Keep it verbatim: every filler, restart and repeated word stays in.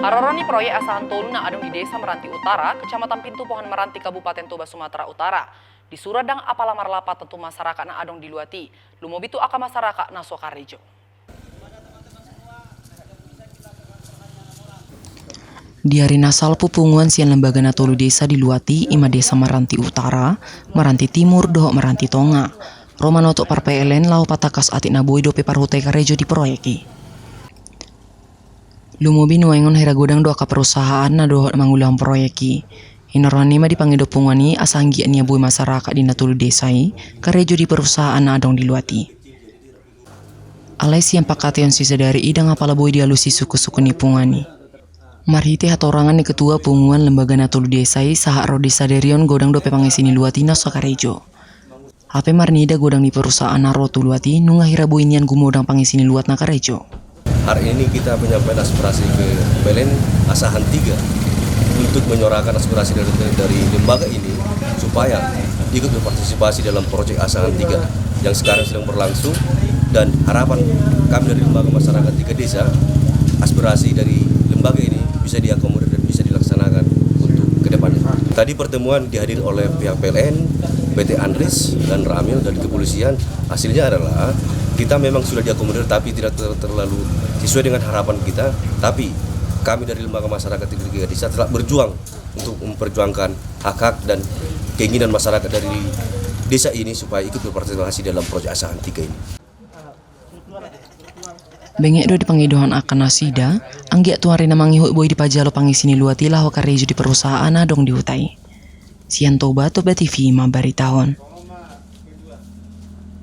Haroro ni proyek asahan tolu na adong di Desa Meranti Utara, Kecamatan Pintu Pohan Meranti, Kabupaten Toba, Sumatera Utara, disuru ndang apala marlapaton tu masyarakat na adong di luat i, lumobi tu angka masyarakat na so karejo. Di ari na salpu, punguan sian lembaga na tolu desa di luat i, i ma Desa Meranti Utara, Meranti Timur dohot Meranti Tonga, ro manotok par P L N laho patangkas atik na boi dope parhuta i karejo di proyek i. Lumobi nuaeng on hira godang do angka perusahaan na dohot mangulahon proyek i. Hinorhon i ma dipangido punguan i asa anggiat nian boi masyarakat di na tolu desa i karejo di perusahaan na adong di luat i. Alai sian pangkataion si sadari i ndang apala boi dialusi sungkun-sungkun ni punguan i. Marhite hatorangan ni ketua punguan lembaga na tolu desa i, sahat ro di sadari on godang dope pangisi ni luat i na so karejo. Hape marnida godang ni perusahaan na ro tu luat i, nunga hira boi nian gumodang pangisi ni luat na karejo. Hari ini kita menyampaikan aspirasi ke P L N Asahan tiga untuk menyuarakan aspirasi dari, dari lembaga ini supaya ikut berpartisipasi dalam proyek Asahan tiga yang sekarang sedang berlangsung, dan harapan kami dari lembaga masyarakat tiga desa, aspirasi dari lembaga ini bisa diakomodir dan bisa dilaksanakan untuk ke depannya. Tadi pertemuan dihadiri oleh pihak P L N, P T Andris, dan Ramil dari kepolisian. Hasilnya adalah kita memang sudah diakomodir, tapi tidak ter-, terlalu sesuai dengan harapan kita. Tapi kami dari lembaga masyarakat tiga desa tetap berjuang untuk memperjuangkan hak-hak dan keinginan masyarakat dari desa ini supaya ikut berpartisipasi dalam proyek Asahan tiga ini. Benget do di pangidoan angka nasida, anggiat tu ari na mangihut boi dipajalo pangisi ni luat i laho karejo di perusahaan na adong di huta i. Sian Toba, Toba T V mambaritahon.